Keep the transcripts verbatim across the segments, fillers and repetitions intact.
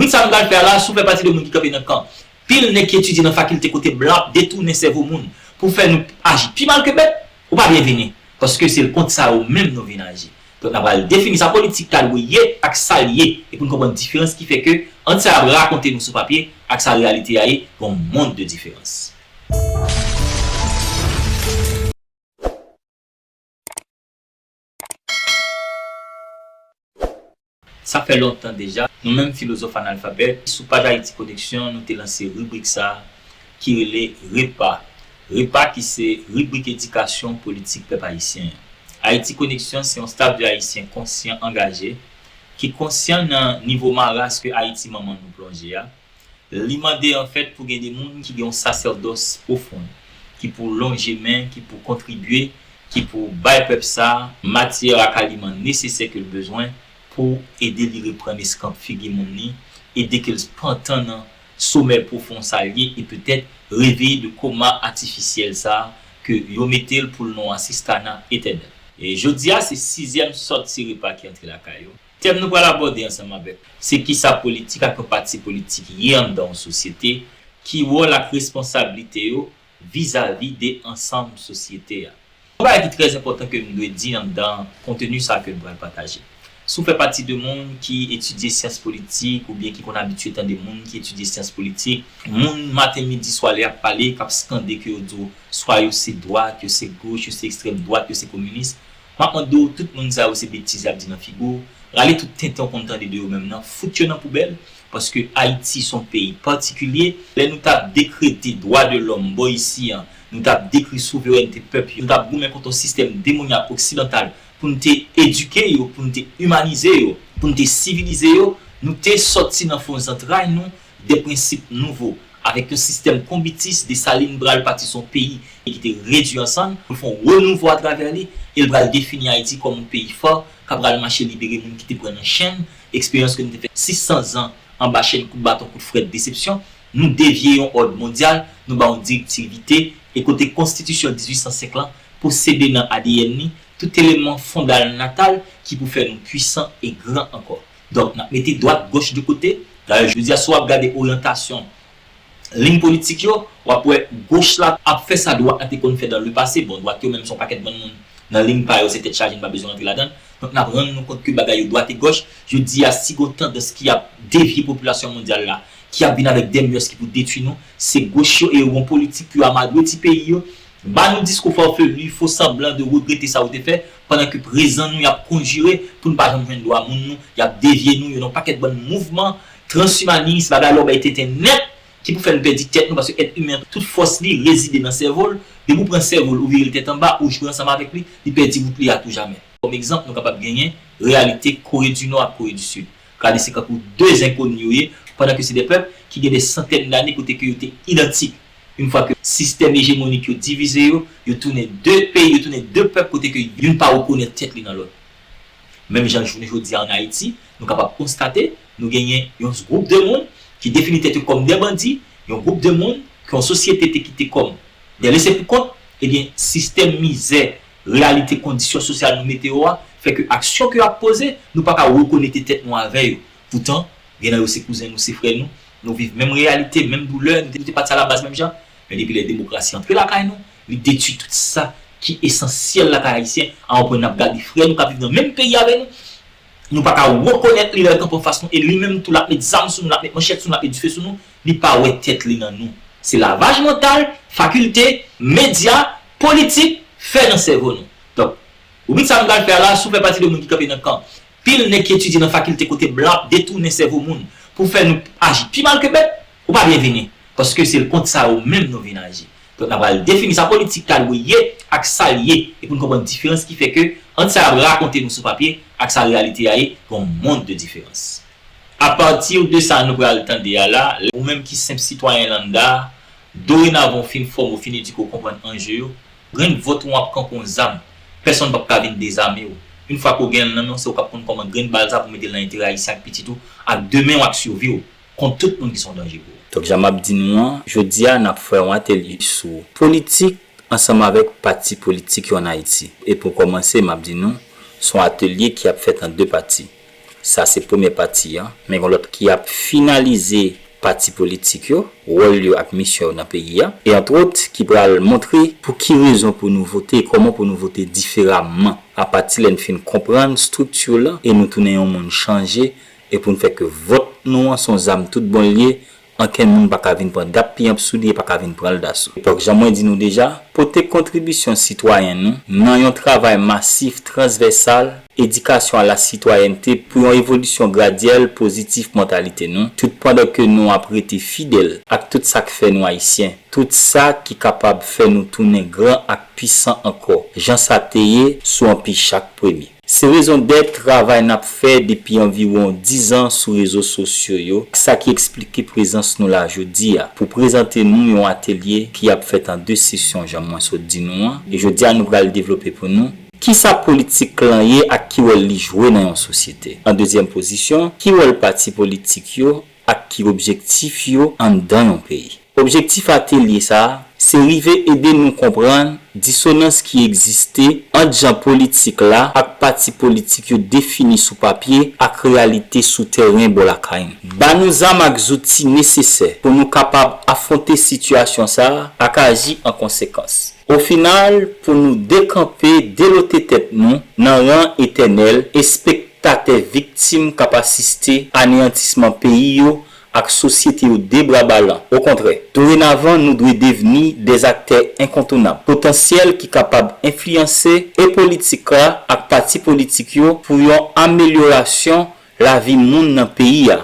Tout sa m pral fè a la, si w fè pati de moun ki kanpe nan kan pil nèg ki etidye nan fakilte kote blan ap detounen sèvo moun pou fè nou aji pi mal ke bèt, ou pa byenvini. Paske se kont sa yo menm nou vin aji. Donk, n a pral defini sa politik ta dwe ye ak sa l ye, e pou n konprann diferans ki fè ke ant sa y ap rakonte nou sou papye ak sa reyalite a ye, gen yon mond de diferans. Sa fè lontan deja, nou menm filozòf analfabèt, sou paj Ayiti Koneksyon, nou te lanse ribrik sa a ki rele Repa. Repa ki se ribrik edikasyon politik pèp ayisyen an. Ayiti Koneksyon se yon staf de Ayisyen konsyan, angaje, ki konsyan nan nivo maras ke Ayiti manman nou plonje a. Li mande, anfèt, pou gen de moun ki gen yon sasèdòs pwofon, ki pou lonje men, ki pou kontribye, ki pou bay pèp sa a matyè ak aliman nesesè ke l bezwen pou ede li reprann eskanp figi moun li, ede ke l pantan nan somèy pwofon sa l ye, e petèt reveye de koma atifisyèl sa a ke yo mete l pou l nan yon asistana etènèl. E jodi a, se sizyèm sòti repa ki antre lakay yo. Tèm nou pral abòde ansanm avèk, se kisa politik ak yon pati politik ye anndan yon sosyete, ki wòl ak responsablite yo vizavi de ansanm sosyete a. Yon bagay ki trè enpòtan ke m dwe di anndan konteni sa ke m pral pataje. Si w fè pati de moun ki etidye syans politik oubyen ki konn abitye tande moun ki etidye syans politik, moun maten, midi, swa lè y ap pale, k ap skande ke yo di w swa yo se dwat, yo se goch, yo se ekstrèm dwat, yo se kominis, m ap mande w, tout moun sa yo se betiz y ap di nan figi w. Rale tout tenten w konn tande de yo menm nan, fout yo nan poubèl, paske Ayiti se yon peyi patikilye. Lè nou t ap dekrete dwa de lòm bò isi a, nou t ap dekri souverènte pèp yo, nou t ap goumen kont yon sistèm demonyak oksidantal pou n te edike yo, pou n te imanize yo, pou n te sivilize yo, nou te sòti nan fon zantray nou de prensip nouvo, avèk yon sistèm konbitis. Desalin pral pati se yon peyi ki te redui an sann, pou l fè yon renouvo atravè li, e l pral defini Ayiti kòm yon peyi fò, k ap pral mache libere moun ki te pran nan chenn, eksperyans ke nou te fè sis san zan anba chenn kout baton, kout frèt, desepsyon. Nou devye yon òd mondyal, nou ba yon direktivite, e kote konstitisyon dizuit san senk lan posede nan A D N li tout eleman fondalnatal ki pou fè nou pwisan e gran ankò. Donk, n ap mete dwat gòch de kote. Dayè, jodi a, si w ap gade oryantasyon liy politik yo, w ap wè gòch la ap fè sa dwat la te konn fè dans le passé. Bon, dwat yo menm se yon pakèt bann moun nan liy pa yo, se tèt chaje, n pa bezwen rantre ladan l. Donk, n ap rann nou kont ke bagay yo dwat e gòch. Jodi a, si gen yon tandans ki ap devye popilasyon mondyal la, ki ap vin avèk de mœurs ki pou detwi nou, se gòch yo, e yo gen yon politik pou yo amadweti peyi yo, ba nou diskou fafelu, fo sanblan de regrete sa yo te fè, pandan ke prezan nou y ap konjire pou n pa janm jwenn dwa moun nou, y ap devye nou, yo nan yon pakèt bann mouvman transimanis, bagay lòbèy tenten nèt, ki pou fè n pèdi tèt nou, paske èt imen an, tout fòs li rezide nan sèvo l. Depi w pran sèvo l, ou vire l tèt anba, ou jwe ansanm avèk li, li pèdi wout li a tou jamè. Kòm egzanp, nou kapab genyen reyalite Kore di Nò ak Kore di Sid. Gade, se kankou de zenkoni yo ye, pandan ke se de pèp ki gen de santèn dane kote ke yo te idantik. Yon fwa ke sistèm ejemonik yo divize yo, yo tounen de peyi, yo tounen de pèp kote ke youn pa rekonèt tèt li nan lòt. Menm jan jounen jodi a ann Ayiti, nou kapab konstate, nou genyen yon gwoup de moun ki defini tèt yo kòm de bandi, yon gwoup de moun ke yon sosyete te kite kòm de lese pou kont, ebyen, sistèm mizè, reyalite, kondisyon sosyal nou mete yo a, fè ke aksyon ke y ap poze, nou pa ka rekonekte tèt nou avè yo. Poutan, gen nan yo se kouzen nou, se frè nou, nou viv menm reyalite, menm doulè, nou te, nou te pati alabaz menm jan. Men depi lè demokrasi antre lakay nou, li detwi tout sa ki esansyèl lakay ayisyen, a yon pwen n ap gade frè nou k ap viv nan menm peyi avè nou, nou pa ka rekonèt li lè l kanpe anfas nou, e li menm tou l ap met zam sou nou, l ap met manchèt sou nou, l ap met dife sou nou, li pa wè tèt li nan nou. Se lavaj mantal, fakilte, medya, politik fè nan sèvo nou. Donk, ribrik sa nou pral fè a la, si w fè pati de moun ki kanpe nan kan pil nèg ki etidye nan fakilte kote blan ap detounen sèvo moun pou fè nou aji pi mal ke bèt, ou pa byenvini. Paske se kont sa yo menm nou vin aji. Donk, n a pral defini sa politik ta dwe ye ak sa l ye, e pou n konprann diferans ki fè ke ant sa y ap rakonte nou sou papye ak sa reyalite a ye, gen yon mond de diferans. Apati de sa nou pral tande a la, ou menm ki senp sitwayen landa, dorenavan w fin fòme, w fin edike, w konprann anje yo, grenn vòt ou ap kanpe yon zam, pèsonn p ap ka vin dezame w. Yon fwa ke w gen l nan men w, se ou k ap konn kòman grenn bal sa pou mete l nan enterè ayisyen ak pitit ou, ak demen w ak sivi w, kont tout moun ki se yon danje pou ou. Donk, jan m ap di nou an, jodi a, n ap fè yon atelye sou politik ansanm avèk pati politik yo ann Ayiti. E pou kòmanse, m ap di nou, se yon atelye ki ap fèt an de pati. Sa se premye pati a, men gen lòt ki ap finalize pati politik yo, wòl yo ak misyon yo nan peyi a, e antwòt ki pral montre pou ki rezon pou nou vote e kòman pou nou vote diferaman apati lè n fin konprann estrikti lan e nou tounen yon moun chanje e pou n fè ke vòt nou an se yon zam tout bon l ye, ankenn moun pa ka vin pran dap pye an sou li e pa ka vin pran l dasou. Epòk, jan mwen di nou deja, pote kontribisyon sitwayen nou nan yon travay masif transvèsal edikasyon a la sitwayènte pou yon evolisyon gradyèl pozitif mantalite nou, tout pandan ke nou ap rete fidèl ak tout sa k fè nou Ayisyen, tout sa ki kapab fè nou tounen gran ak pisan ankò, jan sa te ye sou Anpi Chak Premye. Se rezondèt travay n ap fè depi anviwon diz an sou rezo sosyo yo, sa ki eksplike prezans nou la jodi a pou prezante nou yon atelye ki ap fèt an de sesyon, jan mwen sot di nou an, e jodi a nou pral devlope pou nou kisa politik lan ye ak ki wòl li jwe nan yon sosyete. An dezyèm pozisyon, ki wòl pati politik yo ak ki objektif yo anndan yon peyi. Objektif atelye sa a, se rive ede nou konprann disonans ki egziste ant jan politik la ak pati politik yo defini sou papye ak reyalite sou tèren bò lakay nou. Ba nou zam ak zouti nesesè pou nou kapab afwonte sitiyasyon sa a ak aji an konsekans. O final, pou nou dekanpe, delote tèt nou nan ran etènèl espektatè viktim k ap asiste aneyantisman peyi yo ak sosyete yo de bra balan. Okontrè, dorenavan nou dwe devni dèzaktè enkontounab, potansyèl ki kapab enfliyanse e politik la ak pati politik yo pou yon amelyorasyon lavi moun nan peyi a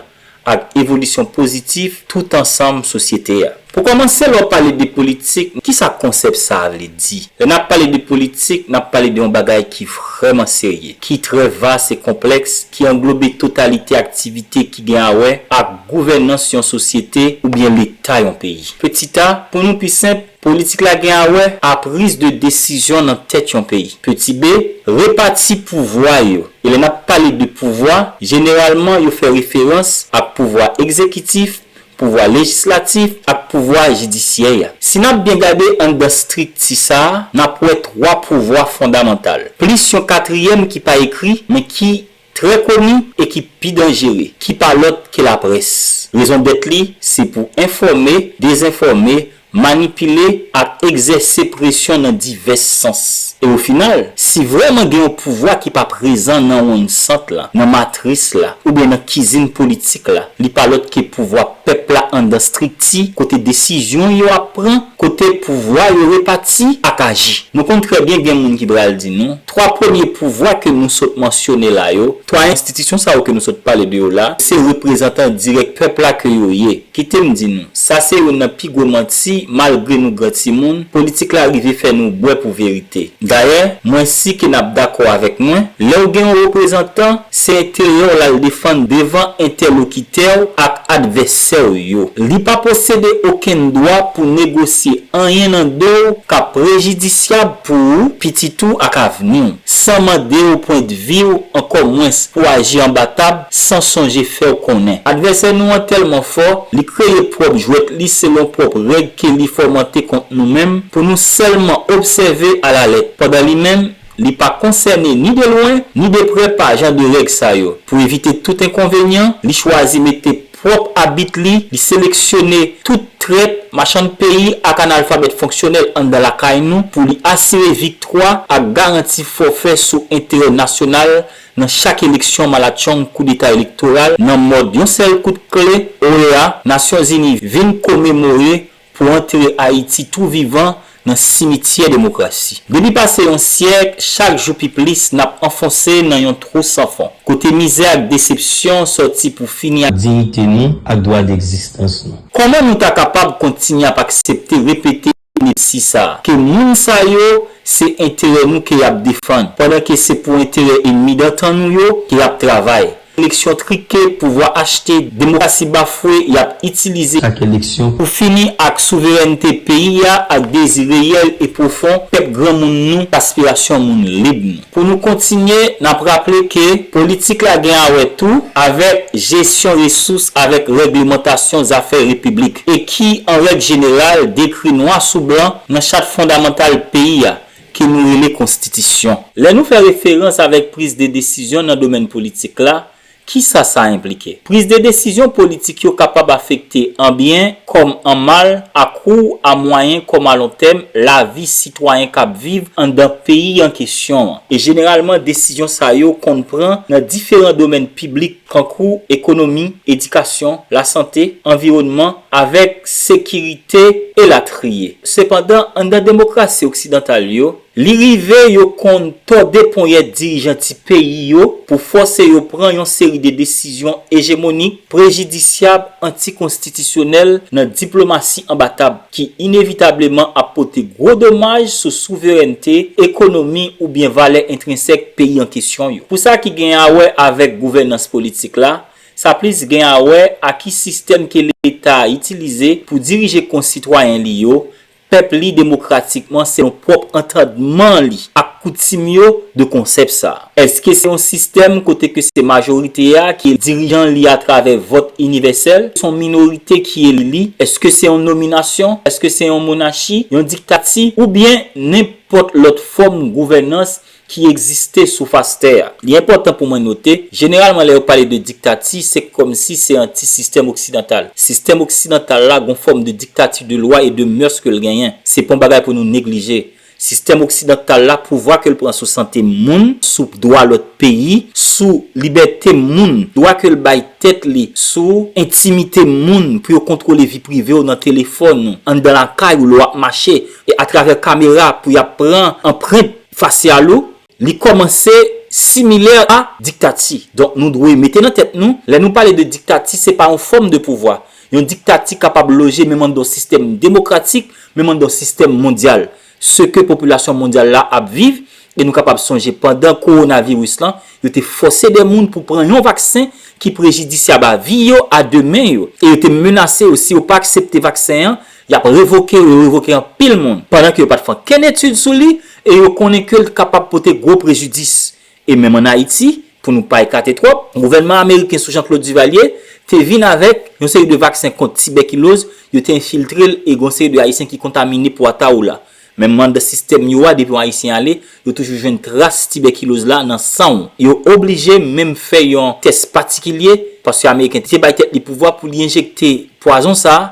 ak evolisyon pozitif tout ansanm sosyete a. Pou kòmanse, lè w pale de politik, kisa konsèp sa a vle di? Lè n ap pale de politik, n ap pale de yon bagay ki vrèman serye, ki trè vas e konplèks, ki anglobe totalite aktivite ki gen a wè ak gouvènans yon sosyete oubyen leta yon peyi. Petit a, pou nou pi senp, politik la gen a wè a priz de desizyon nan tèt yon peyi. Petit B, repati pouvwa yo. E lè n ap pale de pouvwa, jeneralman yo fè referans ak pouvwa egzekitif, pouvwa lejislatif ak pouvwa jidisyè a. Si n ap byen gade anndan estrikti sa a, n ap wè twa pouvwa fondamantal, plis yon katriyèm ki pa ekri, men ki trè koni e ki pi danjere, ki pa lòt ke laprès. Rezondèt li, se pou enfòme, dezenfòme, manipile ak egzèse presyon nan divès sans. E o final, si vrèman gen yon pouvwa ki pa prezan nan wonn sant la, nan matris la, oubyen nan kizin politik la, li pa lòt ke pouvwa pèp la anndan estrikti kote desizyon yo ap pran, kote pouvwa yo repati ak aji. Nou konn trè byen gen moun ki pral di nou, twa premye pouvwa ke nou sot mansyone la yo, twa enstitisyon sa yo ke nou sot pale de yo la, se reprezantan dirèk pèp la ke yo ye. Kite m di nou, sa se youn nan pi gwo manti, malgre nou gran timoun, politik la rive fè nou bwè pou verite. Dayè, mwen si ke n ap dakò avèk mwen, lè w gen yon reprezantan, se enterè w l al defann devan entèlokitè w ak advèsè w yo. Li pa posede okenn dwa pou negosye anyen nan do w k ap prejidisyab pou ou, pitit ou ak avni w, san mande w pwendvi w, ankò mwens pou aji anba tab san sonje fè w konnen. Advèsè nou an tèlman fò, li kreye pwòp jwèt li selon pwòp règ ke li fòmante kont nou menm pou nou sèlman obsève alalèt. Pandan li menm, li pa konsène ni de lwen, ni de prè pa jan de règ sa yo. Pou evite tout enkonvenyan, li chwazi mete pwòp abit li, li seleksyone tout trèt, machann peyi ak analfabèt fonksyonèl anndan lakay nou pou li asire viktwa ak garanti fòfè sou enterè nasyonal nan chak eleksyon malatchong koudeta elektoral nan mòd yon sèl kout kle, O E A, Nasyonzini vin komemore pou antere Ayiti tou vivan nan simityè demokrasi. Depi pase yon syèk, chak jou pi plis n ap anfonse nan yon twou san fon, kote mizè ak desepsyon sòti pou fini ak diyite nou ak dwa degzistans nou. Kòman nou ta kapab kontinye ap aksepte repete inepsi sa a, ke moun sa yo se enterè nou ke y ap defann, pandan ke se pou enterè enmi dantan nou yo ke y ap travay? Eleksyon trike, pouvwa achte, demokrasi bafwe, y ap itilize chak eleksyon pou fini ak souverènte peyi a ak dezi reyèl e pwofon pèp granmoun nou, aspirasyon moun lib nou. Pou nou kontinye, n ap raple ke politik la gen a wè tou avèk jesyon resous avèk règlemantasyon zafè repiblik e ki, an règ jeneral, dekri nwa sou blan nan chat fondamantal peyi a, ke nou rele konstitisyon. Lè nou fè referans avèk priz de desizyon nan domèn politik la, Kisa sa enplike? Priz de desizyon politik yo kapab afekte an byen kòm an mal, a kou, a mwayen kòm a lontèm, lavi sitwayen k ap viv anndan peyi an kesyon an. E jeneralman, desizyon sa yo konn pran nan diferan domèn piblik, kankou ekonomi, edikasyon, lasante, anviwònman, avèk sekirite, elatriye. Sepandan, anndan demokrasi oksidantal yo, li rive yo konn tòde ponyèt dirijan ti peyi yo pou fòse yo pran yon seri de desizyon ejemonik, prejidisyab, antikonstitisyonèl nan diplomasi anba tab ki inevitableman ap pote gwo domaj sou souverènte, ekonomi oubyen valè entrensèk peyi an kesyon yo. Pou sa ki gen a wè avèk gouvènans politik la, sa plis gen a wè a ki sistèm ke Leta itilize pou dirije konsitwayen li yo, pèp li demokratikman selon pwòp antandman li ak koutim yo de konsèp sa a. Èske se yon sistèm kote ke se majorite a ki dirijan li atravè vòt inivèsèl, se yon minorite ki eli li? Èske se yon nominasyon? Èske se yon monachi, yon diktati, oubyen nenpòt lòt fòm gouvènans ki egziste sou fas tè a? Li enpòtan pou mwen note, jeneralman lè yo pale de diktati, se kòmsi se yon ti sistèm oksidantal. Sistèm oksidantal la gon fòm de diktati de lwa e de mœurs ke l genyen. Se pa yon bagay pou nou neglije. Sistèm oksidantal la, pouvwa ke l pran sou sante moun, sou dwa lòt peyi, sou libète moun, dwa ke l bay tèt li, sou entimite moun pou yo kontwole vi prive w nan telefòn ou, anndan lakay ou lè w ap mache, e atravè kamera pou y ap pran anprent fasyal ou, li kòmanse similè a diktati. Donk, nou dwe mete nan tèt nou, lè nou pale de diktati, se pa yon fòm de pouvwa. Yon diktati kapab loje menm anndan yon sistèm demokratik, menm anndan yon sistèm mondyal. Se ke popilasyon mondyal la ap viv, e nou kapab sonje pandan kowonaviris lan, yo te fòse de moun pou pran yon vaksen ki prejidisyab a vi yo, a demen yo. E yo te menase yo, si yo pa aksepte vaksen an, y ap revoke yo, yo revoke anpil moun. Pandan ke yo pa t fè okenn etid sou li, e yo konnen ke l kapab pote gwo prejidis. E menm ann Ayiti, pou nou pa ekate twòp, gouvènman ameriken sou Jean-Claude Duvalier te vin avèk yon seri de vaksen kont tibèkiloz, yo te enfiltre l e gon seri de Ayisyen ki kontamine pou Atahoula. Menm anndan sistèm yo a, depi yon Ayisyen ale, yo toujou jwenn tras tibèkiloz la nan san w. Yo oblije menm fè yon tès patikilye, paske Ameriken te bay tèt li pouvwa pou li enjekte pwazon sa a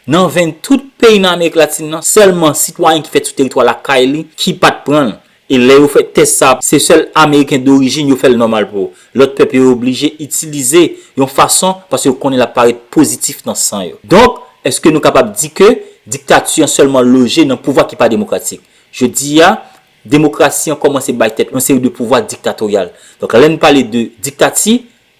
nan venn tout peyi nan Amerik Latin nan, sèlman sitwayen ki fèt sou teritwa lakay li ki pa t pran l. E lè yo fè tès sa, se sèl Ameriken dorijin yo fè l nòmal pou yo. Lòt pèp yo oblije itilize yon fason paske yo konnen l ap parèt pozitif nan san yo. Donk, èske nou kapab di ke diktati an sèlman loje nan pouvwa ki pa demokratik? Jodi a, demokrasi an kòmanse bay tèt yon seri de pouvwa diktatoryal. Donk, lè n pale de diktati,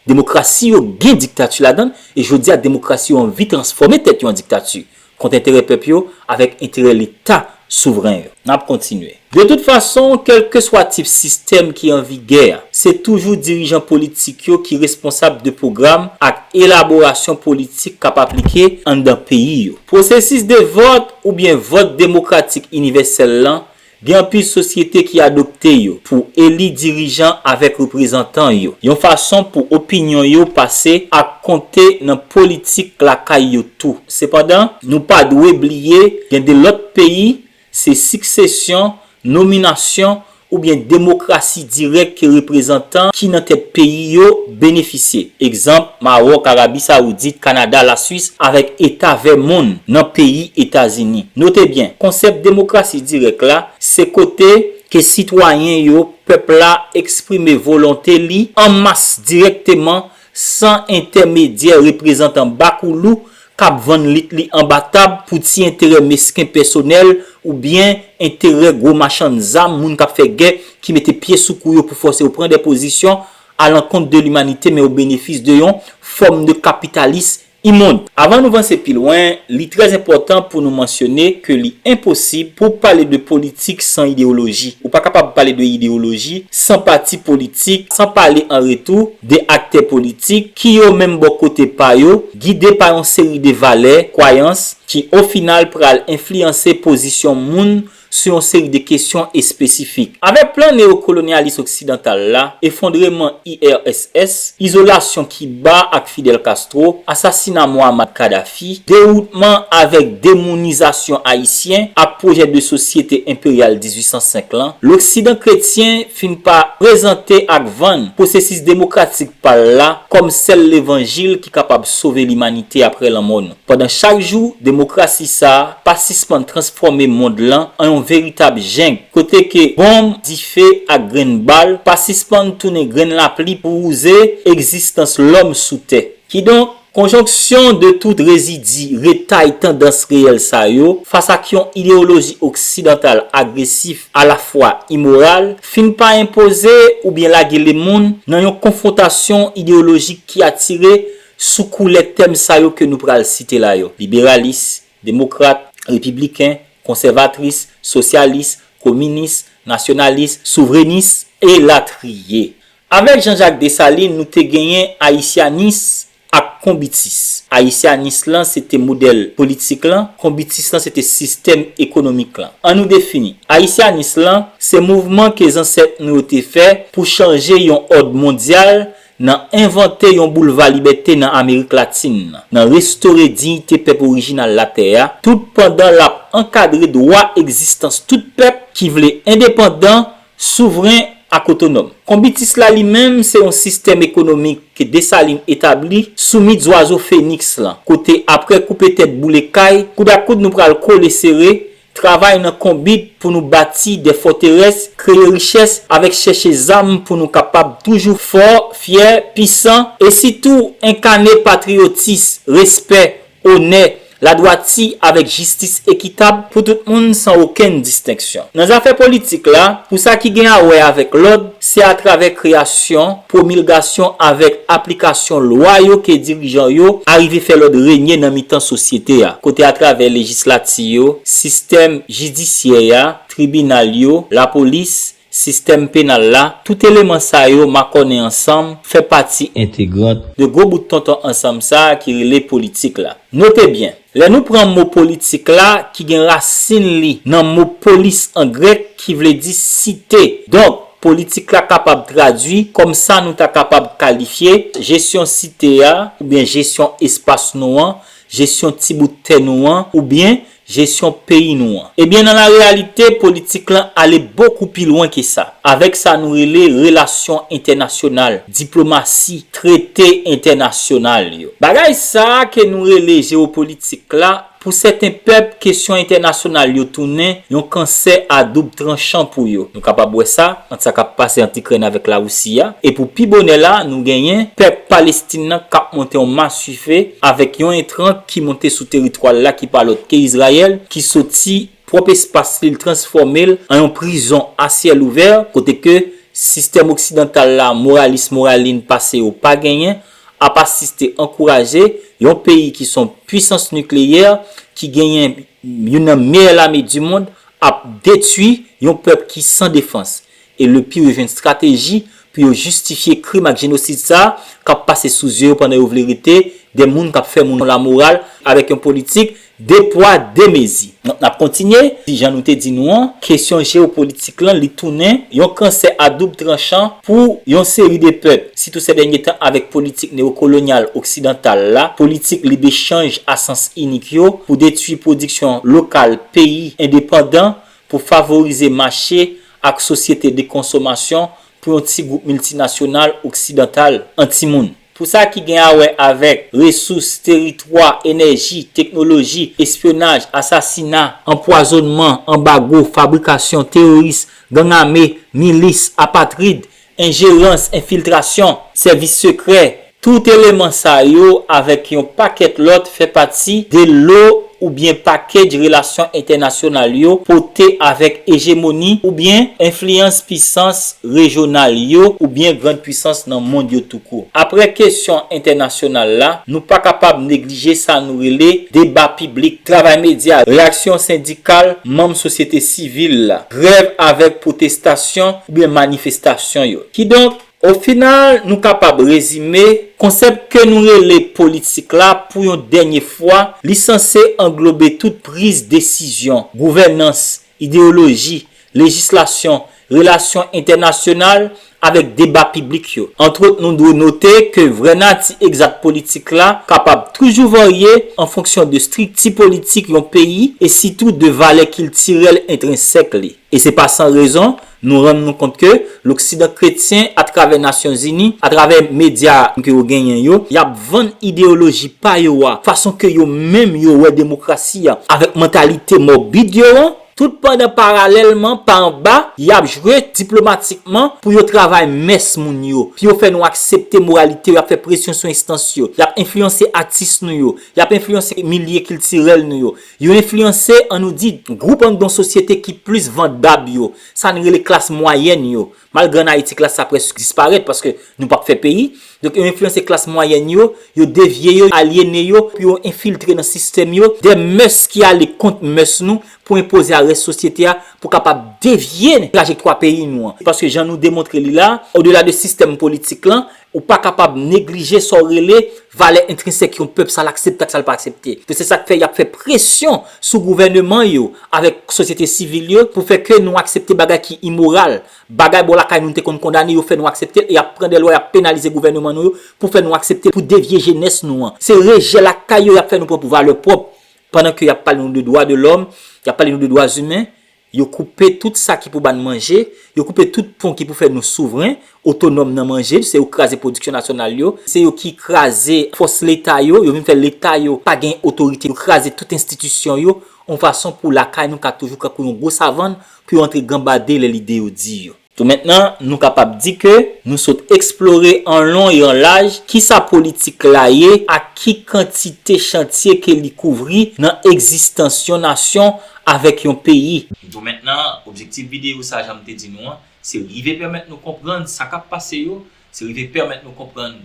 demokrasi yo gen diktati ladan l, e jodi a, demokrasi yo anvi transfòme tèt yo an diktati, kont enterè pèp yo, avèk enterè Leta souvren yo. N ap kontinye. De tout fason, kèlkeswa tip sistèm ki an vigè a, se toujou dirijan politik yo ki responsab de pwogram ak elaborasyon politik k ap aplike anndan peyi yo. Pwosesis de vòt oubyen vòt demokratik inivèsèl lan, gen anpil sosyete ki adopte yo pou eli dirijan avèk reprezantan yo, yon fason pou opinyon yo pase ak konte nan politik lakay yo tou. Sepandan, nou pa dwe bliye, gen de lòt peyi, se siksesyon, nominasyon, oubyen demokrasi dirèk ke reprezantan ki nan tèt peyi yo benefisye. Egzanp, Mawòk, Arabi Sawoudit, Kanada, Laswis, avèk Eta Vèmonn nan peyi Etazini. Note byen, konsèp demokrasi dirèk la, se kote ke sitwayen yo, pèp la, eksprime volonte li an mas dirèkteman, san entèmedyè reprezantan bakoulou k ap vann lit li anba tab pou ti enterè mesken pèsonèl oubyen enterè gwo machann zam, moun k ap fè gè, ki mete pye sou kou yo pou fòse yo pran de pozisyon alankont de limanite, men o benefis de yon fòm de kapitalis imonn. Avan nou vanse pi lwen, li trè enpòtan pou nou mansyone ke li enposib pou pale de politik san ideyoloji. Ou pa kapab pale de ideyoloji san pati politik, san pale an retou de aktè politik ki yo menm bò kote pa yo, gide pa yon seri de valè, kwayans, ki o final pral enfliyanse pozisyon moun sou yon seri de kesyon espesifik. Avèk plan neyokolonyalis oksidantal la, efondreman I R S S, izolasyon Kiba ak Fidel Castro, asasina Muammar Kadhafi, dewoutman avèk demounizasyon ayisyen ak pwojè de sosyete enperyal dizuit san senk lan, Loksidan kretyen fin pa prezante ak vann pwosesis demokratik pa l la kòm sèl levanjil ki kapab sove limanite apre lanmò nou. Pandan chak jou, demokrasi sa a pa sispann transfòme mond lan an yon veritab jeng, kote ke bonm, dife ak grenn bal pa sispann tounen grenn lapli pou wouze egzistans lòm sou tè. Kidonk, konjonksyon de tout rezidi retay tandans reyèl sa yo, fas ak yon ideyoloji oksidantal agresif, alafwa imoral, fin pa enpoze oubyen lage lemonn nan yon konfwontasyon ideyolojik ki atire sou koulè tèm sa yo ke nou pral site la yo: liberalis, demokrat, repibliken, konsèvatris, sosyalis, kominis, nasyonalis, souvrenis, elatriye. Avèk Jean-Jacques Dessalines, nou te genyen ayisyanis ak konbitis. Ayisyanis lan se te modèl politik lan, konbitis lan se te sistèm ekonomik lan. An nou defini. Ayisyanis lan se mouvman ke zansèt nou yo te fè pou chanje yon òd mondyal, nan envante yon boulva libète nan Amerik Latin nan, nan restore diyite pèp orijinal latè a, tout pandan l ap ankadre dwa egzistans tout pèp ki vle endepandan, souvren ak otonòm. Konbitis la li menm se yon sistèm ekonomik ke Desalin etabli sou mit zwazo feniks lan, kote apre koupe tèt boule kay, koud a koud nou pral kole sere, travay nan konbit pou nou bati de fòterès, kreye richès avèk chèche zam pou nou kapab toujou fò, fyè, pisan e sitou enkane patriyotis, respè, onè, ladwati avèk jistis ekitab pou tout moun san okenn distenksyon. Nan zafè politik la, pou sa ki gen a wè avèk lòd, se atravè kreyasyon, pwomilgasyon avèk aplikasyon lwa yo ke dirijan yo arive fè lòd renye nan mitan sosyete a, kote atravè lejislati yo, sistèm jidisyè a, tribinal yo, lapolis, sistèm penal la, tout eleman sa yo makònen ansanm, fè pati entegrant de gwo bout tonton ansanm sa a ki rele politik la. Note byen, lè nou pran mo politik la ki gen rasin li nan mo polis an grèk ki vle di site. Donk, politik la kapab tradui kòm sa nou ta kapab kalifye jesyon site a oubyen jesyon espas nou an, jesyon ti bout tè nou an oubyen jesyon peyi nou an. Ebyen, nan lareyalite, politik lan ale bokou pi lwen ke sa, avèk sa nou rele relasyon entènasyonal, diplomasi, trete entènasyonal yo. Bagay sa a ke nou rele jewopolitik la, pou sèten pèp, kesyon entènasyonal yo tounen yon kansè a doub tranchan pou yo. Nou kapab wè sa ant sa k ap pase ant Ikrèn avèk Larisi a. E pou pi bonè la, nou genyen pèp Palestin nan k ap monte yon maswife avèk yon entran ki monte sou teritwa l la ki pa lòt ke Izrayèl, ki soti pwòp espas li, l transfòme l an yon prizon a syèl ouvè, kote ke sistèm oksidantal la, moralis, moralin pase yo pa genyen, ap asiste, ankouraje yon peyi ki se yon pwisans nikleyè, ki genyen youn nan meyè lame di mond, ap detwi yon pèp ki san defans. E le pire jwenn estrateji pou yo jistifye krim ak jenosid sa a k ap pase sou zye yo pandan yo vle rete de moun k ap fè moun lamoral avèk yon politik de pwa, de mezi. Donk, n ap kontinye. Jan nou te di nou an, kesyon jewopolitik lan, li tounen yon kansè a doub tranchan pou yon seri de pèp, sitou sè dènye tan avèk politik neyokolonyal oksidantal la, politik lib echanj a sans inik yo pou detwi pwodiksyon lokal peyi endepandan pou favorize mache ak sosyete de konsomasyon pou yon ti gwoup miltinasyonal oksidantal an timoun. Pou sa ki gen a wè avèk resous, teritwa, enèji, teknoloji, espyonaj, asasina, anpwazònman, anbago, fabrikasyon, teworis, gang ame, milis, apatrid, enjerans, enfiltrasyon, sèvis sekrè, tout eleman sa yo avèk yon pakèt lòt fè pati de lo oubyen pakej relasyon entènasyonal yo pote avèk ejemoni oubyen enfliyans pisans rejyonal yo oubyen grann pwisans nan mond yo touko. Apre kesyon entènasyonal la, nou pa kapab neglije sa nou rele deba piblik, travay medya, reyaksyon sendikal, manm sosyete sivil la, grèv avèk pwotestasyon oubyen manifestasyon yo. Kidonk, o final, nou kapab rezime, konsèp ke nou rele politik la, pou yon dènye fwa, li sanse anglobe tout priz desizyon, gouvènans, ideyoloji, lejislasyon, relasyon entènasyonal avèk deba piblik yo. Antwòt, nou dwe note ke vrè nati egzat politik la kapab toujou varye an fonksyon de estrikti politik yon peyi e sitou de valè kiltirèl entrensèk li. E se pa san rezon, nou rann nou kont ke Loksidan kretyen, atravè Nasyonzini, atravè medya ke yo genyen yo, y ap vann ideyoloji pa yo a, fason ke yo menm yo wè demokrasi a, avèk mantalite mòbid yo an, tout pandan paralèlman, pa anba, y ap jwe diplomatikman pou yo travay mès moun yo, pou yo fè nou aksepte moralite yo, y ap fè presyon sou enstans yo, y ap enfliyanse atis nou yo, y ap enfliyanse milye kiltirèl nou yo, yo enfliyanse, ann nou di, gwoup anndan sosyete ki plis vandab yo, sa n rele klas mwayèn yo. Malgre ann Ayiti, klas sa prèske disparèt paske nou p ap fè peyi. Donk, yo enfliyanse klas mwayèn yo, yo devye yo, alyene yo, pou yo enfiltre nan sistèm yo, de mès ki ale kont mès nou, pou enpoze a rès sosyete a, pou kapab devye trajektwa peyi nou an. Paske jan nou demontre li la, odela de sistèm politik lan, ou pa kapab neglije sa w rele valè entrensèk yon pèp, sa l aksepte ak sa l pa aksepte. Donk, se sa k fè y ap fè presyon sou gouvèneman yo, avèk sosyete sivil yo, pou fè ke nou aksepte bagay ki imoral. Bagay bò lakay nou te konn kondane, yo fè nou aksepte l, e y ap pran de lwa, y ap penalize gouvèneman nou yo pou fè nou aksepte l, pou devye jenès nou an. Se rejè lakay yo y ap fè nou pran pou valè pwòp, pandan ke y ap pale nou de dwa de lòm, y ap pale nou de dwa imen, yo koupe tout sa ki pou ba n manje, yo koupe tout pon ki pou fè nou souvren, otonòm nan manje, se yo kraze pwodiksyon nasyonal yo, se yo ki kraze fòs leta yo, yo vin fè leta yo pa gen otorite, yo kraze tout enstitisyon yo, yon fason pou lakay nou ka toujou kankou yon gwo savann, pou yo antre ganbade lè lide yo di yo. Tou mentnan, nou kapab di ke nou sot eksplore an lon e an laj kisa politik la ye ak ki kantite chantye ke li kouvri nan egzistans yon nasyon avèk yon peyi. Tou mentnan, objektif videyo sa, jan m te di nou an, se rive pèmèt nou konprann sa k ap pase yo, se rive pèmèt nou konprann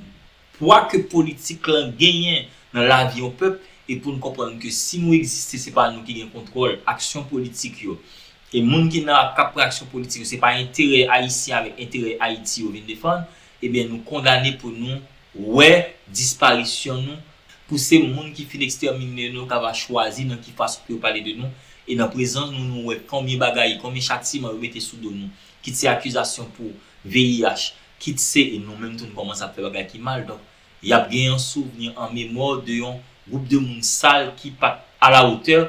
pwa ke politik lan genyen nan lavi yon pèp, e pou n konprann ke si nou egziste, se pa nou ki gen kontwòl aksyon politik yo. E moun ki nan, k ap pran aksyon politik yo, se pa enterè Ayisyen avèk enterè Ayiti yo vin defann, ebyen, nou kondane pou nou wè disparisyon nou, pou se moun ki fin ekstèmine nou k ava chwazi nan ki fason pou yo pale de nou, e nan prezans nou, nou wè konbyen bagay, konbyen chatiman yo mete sou do nou, kit se akizasyon pou V I H, kit se, e nou menm tou nou kòmanse ap fè bagay ki mal, donk, y ap gen yon souvni an memwa de yon gwoup de moun sal ki pa t alawotè,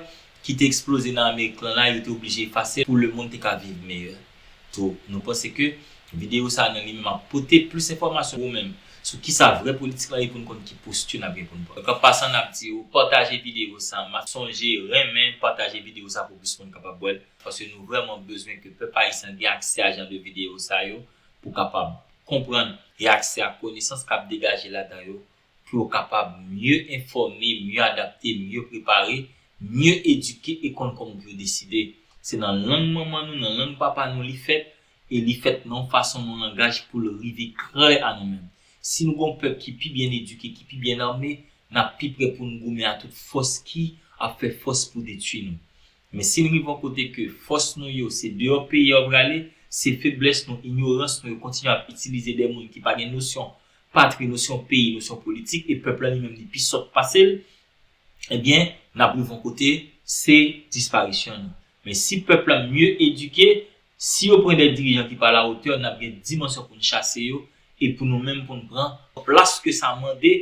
ki te eksploze nan Amerik lan la, yo te oblije efase pou lemonn te ka viv meyè. Tou, nou panse ke videyo sa a nan li menm ap pote plis enfòmasyon pou ou menm sou kisa vrè politik la ye pou n konn ki posti n ap gen pou n pran. Donk, an pasan, n ap di w pataje videyo sa a, m ap sonje renmen pataje videyo sa a pou plis moun kapab wè l, paske nou vrèman bezwen ke pèp ayisyen gen aksè a jan de videyo sa yo pou kapab konprann e aksè a konesans k ap degaje ladan yo, pou yo kapab mye enfòme, mye adapte, mye prepare, mye edike e konn kòman pou yo deside. Se nan lang manman nou, nan lang papa nou li fèt, e li fèt nan yon fason, nan yon langaj pou l rive klè a nou menm. Si nou gen yon pèp ki pi byen edike, ki pi byen ame, n ap pi prè pou n goumen a tout fòs ki ap fè fòs pou detwi nou. Men si n rive yon kote ke fòs nou yo, se deyò peyi a yo prale, se feblès nou, inyorans nou, yo kontinye ap itilize de moun ki pa gen nosyon patri, nosyon peyi, nosyon politik, e pèp la li menm li pi sòt pase l, ebyen, n ap rive yon kote, se disparisyon nou. Men si pèp la mye edike, si yo pran de dirijan ki pa alawotè, n ap gen dimansyon pou n chase yo, e pou nou menm pou n pran plas ke sa mande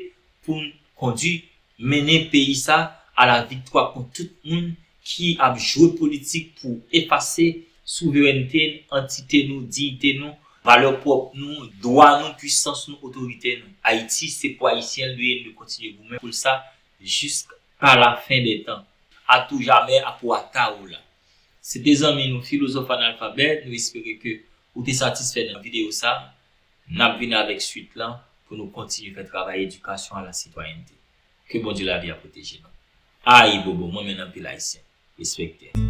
pou n kondui, mennen peyi sa a la viktwa kont tout moun ki ap jwe politik pou efase souverènte n, antite nou, diyite nou, valè pwòp nou, dwa nou, pwisans nou, otorite nou. Ayiti, se pou Ayisyen l dwe ye, n dwe kontinye goumen pou l sa jiska la fen dè tan. A tou jamè, a pou ata ou la. Se te zanmi nou, Filozòf Analfabèt, nou espere ke ou te satisfè nan videyo sa. N ap vin avèk swit lan pou nou kontinye fè travay edikasyon a la sitwayènte. Ke Bondye lavi a pwoteje nou. Ayibobo, mwen menm anpil Ayisyen. Respekte.